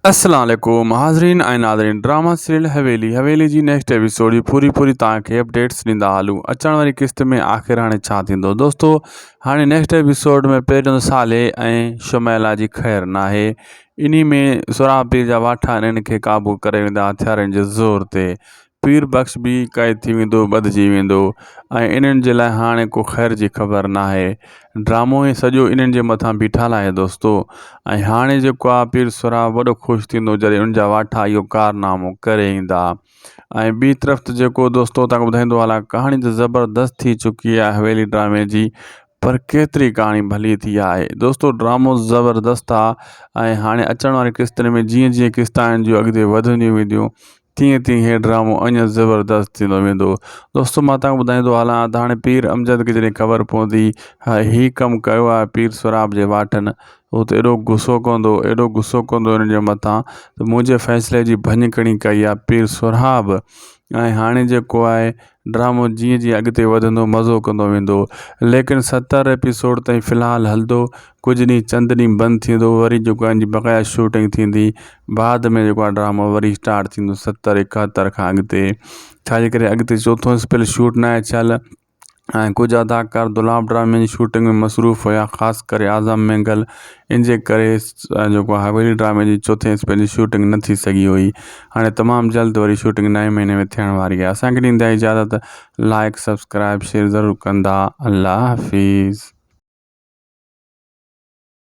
السلام عليڪم حاضرين ۽ ناظرين ڊراما سيريل حويلي حويلي جي نيڪسٽ ايپيسوڊ جي پوري پوري توهان کي اپڊيٽس ڏيندا هلون اچڻ واري قسط ۾ آخر هاڻي ڇا ٿيندو دوستو هاڻي نيڪسٽ ايپيسوڊ ۾ پهريون صالح ۽ شميلا جي خير ناهي انهي ۾ سهراب پير جا واٺا انهن کي قابو ڪري ويندا هٿيارن جي زور تي پير بخش به قيد ٿي ويندو ٻڌجي ويندو ۽ انهن جي لاء هاڻي ڪو خير جي خبر ناهي ڊرامو هي سڄو انهن جي مٿان بيٺل آهي دوستو ۽ هاڻي جيڪو آ پير سهراب وڏو خوش ٿيندو جڏهن ان جا واٺا اهو ڪارنامو ڪري ايندا ۽ ٻي طرف ته جيڪو دوستو تان ٻڌائيندو هلان ڪهاڻي ته زبردست ٿي چڪي آهي حويلي ڊرامي جي پر ڪيتري ڪهاڻي ڀلي ٿي آهي دوستو ڊرامو زبردست آ ۽ هاڻي اچڻ واري قسطن ۾ جيئن جيئن قسطان جون اڳتي وڌنديون وينديون تيئن تيئن هي ڊرامو اڃا زبردست ٿيندو ويندو. دوستو مان توهان کي ٻڌائيندو هلان ته هاڻي پير امجد کي جڏهن خبر پوندي هي ڪم ڪيو آهي پير سهراب جي واٺن هو ته ايڏو غصو ڪندو ايڏو غصو ڪندو انهن جي مٿان ته منهنجي فيصلي جي ڀڃڪڙي ڪئي آهي پير سهراب ۽ هاڻي جيڪو آهي ڊرامو جيئن جيئن اڳتي وڌندو مزو ڪندو ويندو ليڪن 70 ايپيسوڊ تائين في الحال هلندو ڪجهه ڏينهن چند ڏينهن بند ٿيندو وري جيڪو آهي ان جي بقايا شوٽنگ ٿيندي بعد ۾ جيڪو آهي ڊرامو وري اسٽارٽ ٿيندو 70 71 کان اڳتي ڇاجي ڪري اڳتي چوٿون اسپيل شوٽ ناهي ٿيل ۽ ڪجهه اداڪار دولاب ڊرامي جي شوٽنگ ۾ مصروف هيا خاص ڪري اعظم مينگل ان جي ڪري جيڪو آهي حويلي ڊرامي جي چوٿين اسپيل جي شوٽنگ نه ٿي سگهي هئي هاڻي تمام جلد وري شوٽنگ نئين مهيني ۾ ٿيڻ واري آهي اسان کي ڏيندا اجازت لائڪ سبسڪرائب شيئر ضرور ڪندا الله حافظ.